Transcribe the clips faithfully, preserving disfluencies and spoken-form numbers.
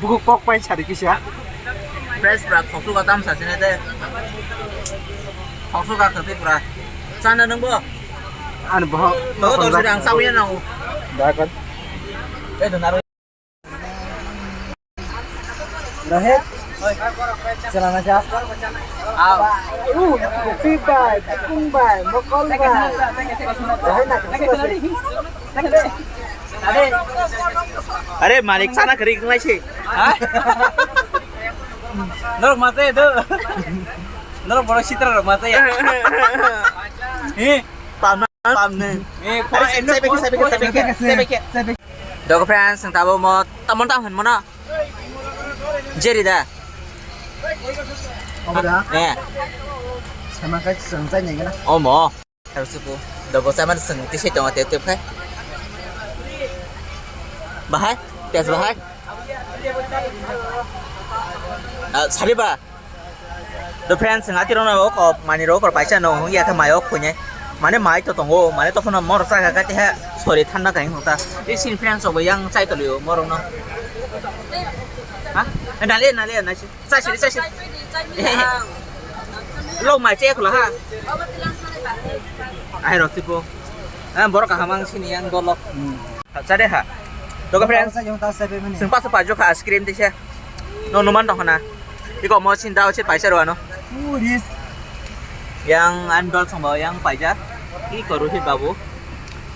Bukuk kok pai sari kisa. Fresh pura, khoksu ka tam sa sini te. Khoksu ka khati pura. Sana nung bo. Ani bohok. Bohok dor suri ang sawi na. Dakar. Eh, donar. Rohit. Chwla na cha. Au. Uh, Bukung bai, Bukung bai, Mokol bai. Rohit na kasi kasi. Are, malik sana kari kengai si. Ha? Norok masa itu. Norok borok sitra rok masa ya. Eh, pamna pamne. Eh, Are, saya pikir, saya pikir, saya pikir, saya pikir. Dogo friends, yang tahu mau teman tahu mana? Jerry dah. Apa dah? Eh. Sama kayak sensai nih kan? Oh, mau. Harus itu. Dogo sama seng tisi tengah tiup tiup kai. Bahai, tias bahai. Ah, sari ba. Do friends, ngati rono oko mani roko paisa no hung ya tha mai ok khunye. Mane mai to tongo, mane to khono mor sa ga te ha. Sorry, thanda kai hota. Isin friends obo yang chai to liyo mor no. Ha? Nale nale nasi. Chai siri, chai siri. Lo mai che khula ha. Ai rok tipo. Ah, borok kaham ang sini yang dolok. Chade ha. Dogo friends. Seng paso pajo kha ice cream tisa. No numan dong na. Iko mo sin dao se paisa ro ano. Yang andol song ba yang paisa. Iko Rohit babu.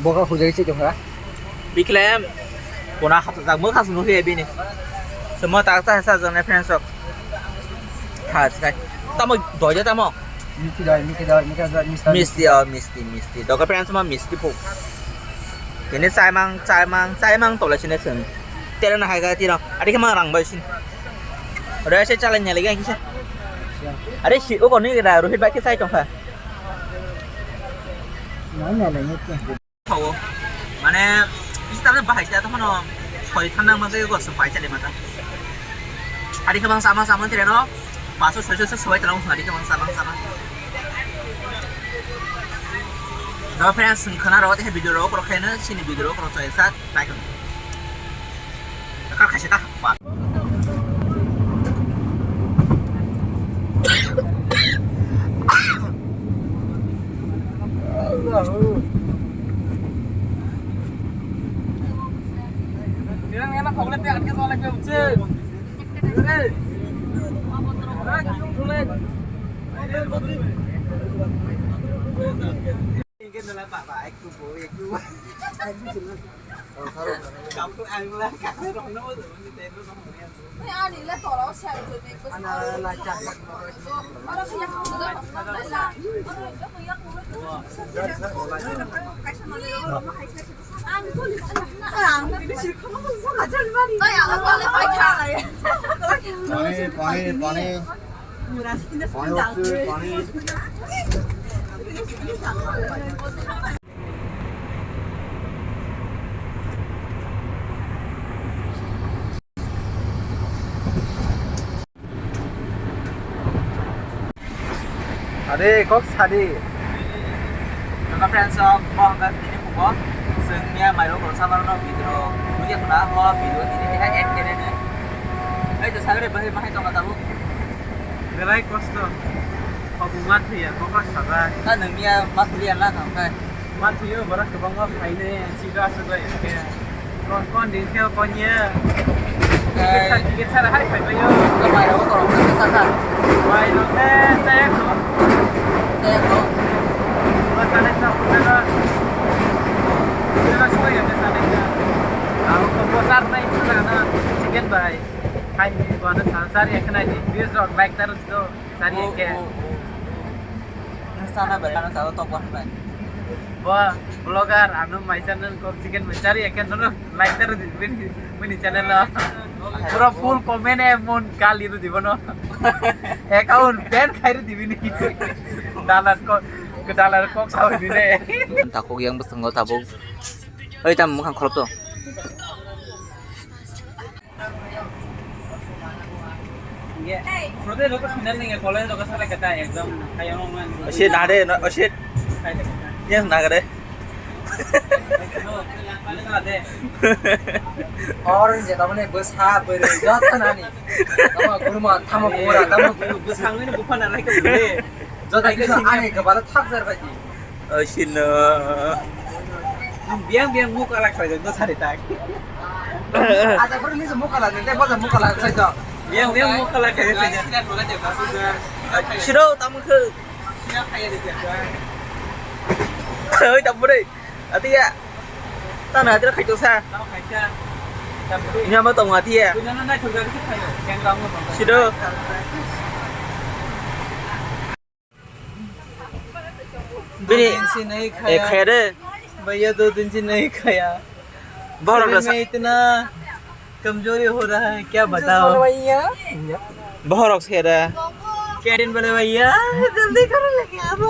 Boka hujai se jong ha. Biklem. Kona hatu jak mo khas no he bini. Semua tak sa sa jone friends sok. Khas kai. Tamo doja tamo. Misti doi, misti doi, misti doi, misti doi. Misti, oh, misti, misti. Doka friends ma misti po. Kene chaimang, chaimang, chaimang tola sine seng. Tera na hai ga tiro. Adi kama rang bai sin. Ore se chalai nyale ga kisa. Are si o koni da Rohit bai kisa tong kha. Nai nyale ni. Thawo. Mane, isi tamne bahai kya tongmano, soi thanna mangke go sung pai chale mata. Hari khe bang sama sama tire no, paso soi soi soi tala sung hari khe bang sama sama. Do friends, sung khana ro te video ro kro khena, sini video ro kro soi sa, try kro. Kar khaise ta. Pani, pani, pani. Pani hocche, pani. Ade, kok sadi. Doka friends, so, mo hangka tini kubo. Sengya mairo ko sabar no video. Video kuna, mo video tini tini edit kene ne. Ei, to sagre bahai mahai tongka tabu. Belai kosto. Obo ma thwiya, kok sajak. Ta nangya ma thwiya la kang kai. Ma thwiyo, borok kwbangma phainai, chido aswk bai hwnkhe. Kon, kon din khe kon ye. Ticket sar, ticket sar hai phai baio. Mairok korok khe sakha. Mairok khe chaya kho. Chaya kho. Ba sanai ta phunano. Ba sanai ta. Ang ko bo sar nai chana na chicken bai. Hai ni bo na sar sar ya khnai ni. Please rok like tar do. Sari Oh, ke. Oh, oh, oh. Nung sana bai, ano talo tok wan bai. Bo vlogger, ano mai channel kok chicken bai sari ke, nono like tar di bini, bini channel lo. Pura full comment e mon kali ru di bono. Account ban khai ru di bini. Dalar kok, ke dalar kok sao di ne. Takok yang besengo tabuk. Oi, tam mukhang kholop to. Oshit, nade, no, oshit. Yes, nagade. Orange tamani bwsa bwrwi joto nani. Tamo guruma, tamo bura, tamo buru, bwsangwino buphana naikha bwle. Joto kisa ani kwbala thakjar bai di. Oh, sino. Nwng biyang biyang mukha lai khlaijak do sari tak. Aja phuru nisi mukha lai, nini boja mukha lai sai do. Biyang biyang mukha lai khlaijak. Sino tamo khe. Oi, tamo dei. Atiya. Tano atiya khaito sa. Ini ama tong atiya. Sido. Bini. दिन से नहीं eh, खाया। Khaya de. भैया दो दिन से नहीं खाया। Borok अभी rasa. मैं इतना कमजोरी हो रहा है, क्या बताओ? Borok se da. क्या दिन बोले भैया, जल्दी करो लेके आ दो।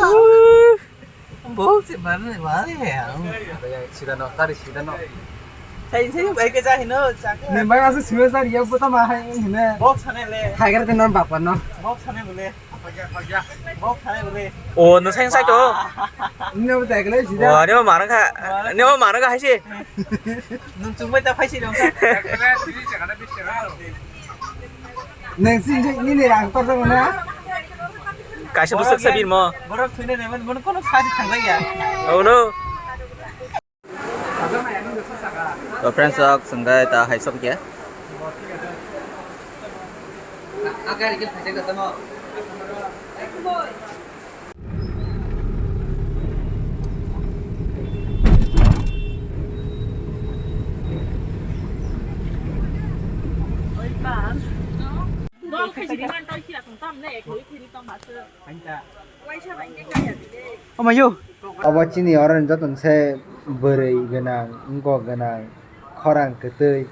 भूख से मरने वाले हैं हम। Sida no, tari sida no. Sai sai bai ke jahi no, chak. Ni bai asu siwe sar ya puta ma hai ni ne. Box hane le. Tiger te non bapa no. Box hane bole. Box hane bole. O no sai sai to. Ni no ta kle sida. Wa ni ma mara kha. Ni ma mara kha hai se. Nung chung bai ta phai si dong. Neng sing sing ni ni rang tor dong na. Kaisa bwswk sa birmo. Borok thwina neman bono kono saji thanglaiya. Oh no. To friends, ok, senggai ta hai sok ya. Omayo. Obo chini oro ni joto ni se bwrwi gwnang, wngkok gwnang, khorang kwtwi,